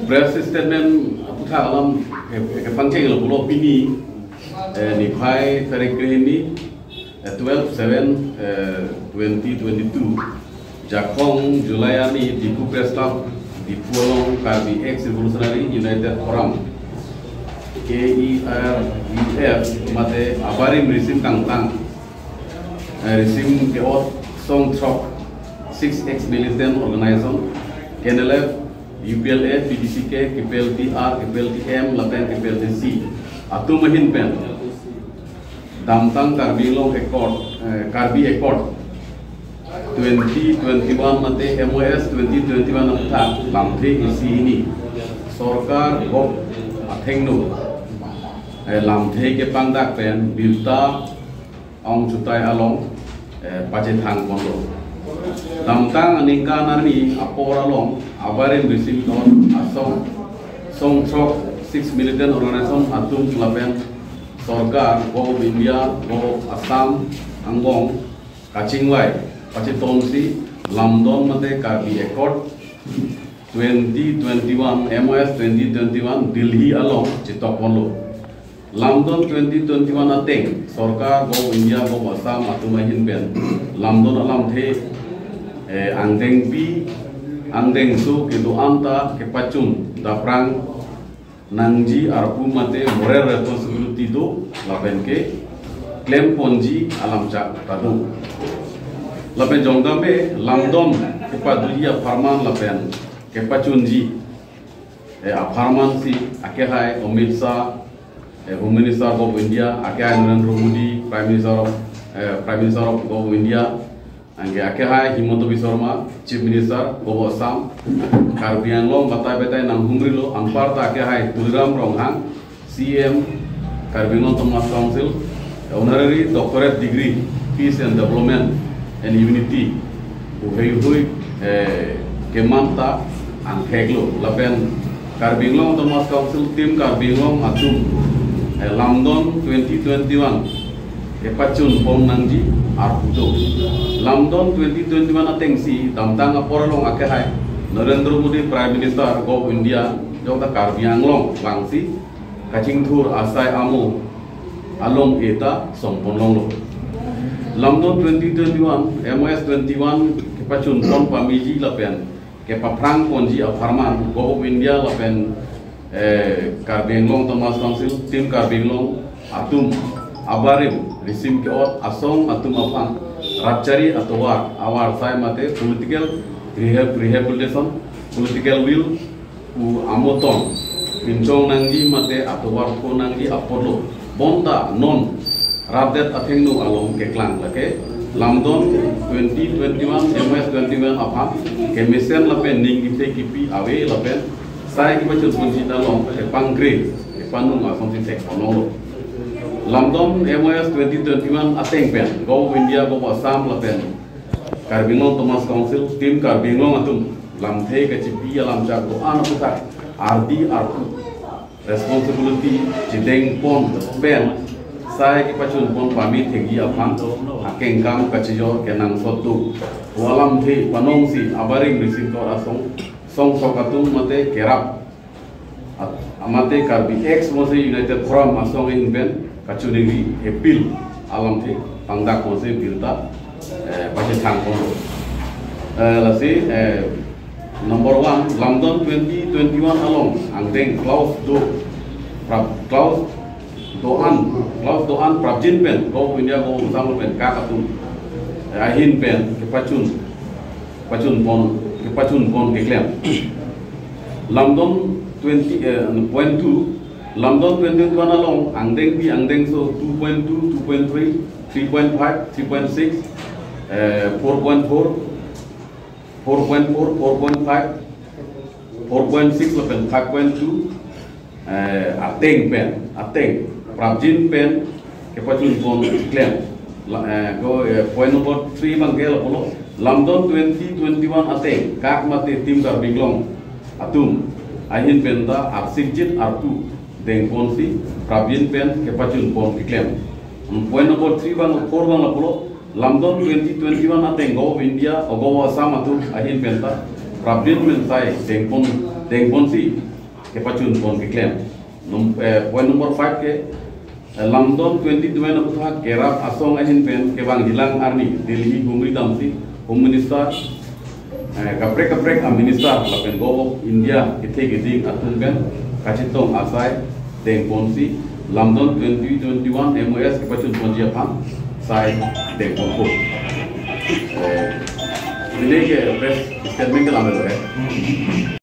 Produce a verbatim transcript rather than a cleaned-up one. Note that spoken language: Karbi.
Press statement aphuthak alam ke, kepangcheng lo pulo pini, eh, niphai tarik krehini, eh, twelve seven, eh, twenty twenty-two, Jakhong July arni Diphu Press Club, Diphu along Karbi Ex Revolutionary United Forum, K E R U F, mate abarim risim kangtang, eh, risim ke-ot song throk, six ex militant organization, K N L F, U P L A, P D C K, K P L T R, K P L T M, lapen K P L T C atum ahin pen damtang Karbi Anglong Accord, eh, Karbi Accord twenty twenty-one mate M O S twenty twenty-one aphuthak lamthe isi hini sorkar gov athengno, eh, lamthe kepangdak pen birta ong chutai along, eh, pachethang ponlo. Damtang aningkan arni apor along abarim risim ke-ot asong song throk, six militant organization atum lapen sorkar, Govt of India, Govt of Assam angbong kachingvai pachetonsi lamdon mate Karbi Accord twenty twenty-one, M O S twenty twenty-one Delhi along chetok ponlo. Lamdon twenty twenty-one ateng sorkar, Govt of India, Govt of Assam atum ahin pen lamdon alamthe, eh, angdengpi angdengso kedo-an ta kepachun daprang nangji arpu mate moral responsibility do lapen keklem ponji alamchak ta do. Lapen jongdambe lamdon kepadoji apharman lapen kepachunji, eh, apharman si akehai Amit Shah, eh, Home Minister of India, akehai Narendra Modi, Prime Minister of, eh, Prime Minister of, of India, anke akehai Himanta Biswa Sarma, Chief Minister, Govt of Assam, Karbi Anglong batai batai nanghumrilo, anparta akehai Tuliram Ronghang, C M, Karbi Anglong Autonomous Council, Honorary Doctorate Degree, Peace and Development and Unity, uhui hui, eh, kemanta angtheklo, lapen Karbi Anglong Autonomous Council, Team Karbi Anglong atum, eh, lamdon twenty twenty-one kepachun pon nangji arpu do. Lamdon twenty twenty-one atengsi damtang apor along akehai Narendra Modi Prime Minister, Govt of India, jongta Karbi Anglong vangsi kachingthur asai amo along eta songpon longlo. Lamdon twenty twenty-one, M O S twenty-one kepachun pon pamiji lapen kepaphrang ponji apharman Govt of India lapen, eh, Karbi Anglong Autonomous Council, Team Karbi Anglong atum abarim risim ke-ot asong atum aphan rat chari atovar, avar sai mate political rehab, rehabilitation, political will pu amoton pinchong nangji mate atovar pho nangji apotlo. Bonta non rat det athengno along keklang lake lamdon twenty twenty-one, M O S twenty-one aphan kemesen lapen ning kethe kipi ave lapen sai kepachun ponji along kepangre kepanung asonsi thek ponlonglo. Lamdon M O S twenty twenty-one ateng pen Govt of India, Govt of Assam lapen Karbi Anglong Autonomous Council, Team Karbi Anglong atum lamthe kachipi alamchak do-an aphuthak ardi arpu responsibility chedeng pon pen sai kepachun pon pame thekji aphan akengkam kachijor kenangsot do pu alamthe panongsi abarim risim ke-ot asong song sok atum mate kerap at-, amate Karbi Ex Revolutionary United Forum asong ahin pen kachiningri appeal alamthe pangdak ponsi birta, eh, pachethang ponlo. Eh, lasi, eh, number one, lamdon twenty twenty-one along angdeng clause do prap-, clause do-an, clause do-an prapjin pen Govt of India, Govt of Assam pen kak atum, eh, ahin pen kepachun pachun pon, kepachun pon keklem. Lamdon twenty, eh, point two, lamdon twenty twenty-one along angdengpi angdengso two point two, two point three, three point five, three point six, eh, four point four, four point four, four point five, four point six lapen five point two, eh, ateng pen, ateng prapjin pen kepachun pon keklem. La, eh, go, eh, point number three abang ke lapulo, lamdon twenty twenty-one ateng kak mate Team Karbi Anglong atum ahin pen ta arsik jit arpu dengponsi prapjin pen kepachun pon keklem. Hmm, point number three abang, four abang lapulo, lamdon twenty twenty-one ateng Govt of India, o Govt of Assam atum ahin pen ta prapjin pen sai dengpon, dengpon si kepachun pon keklem. Num-, eh, point number five ke, eh, Lamdon twenty twenty aputhak kerap asong ahin pen kevangjilang arni Delhi humri damsi Home Minister, eh, kaprek kaprek a Minister lapen Government of India kethe keding atum pen kachetong asai dengponsi Lamdon twenty twenty-one M O S kepachun ponji aphan sai dengponpo. Eh, ini ke press statement ke lamelo he.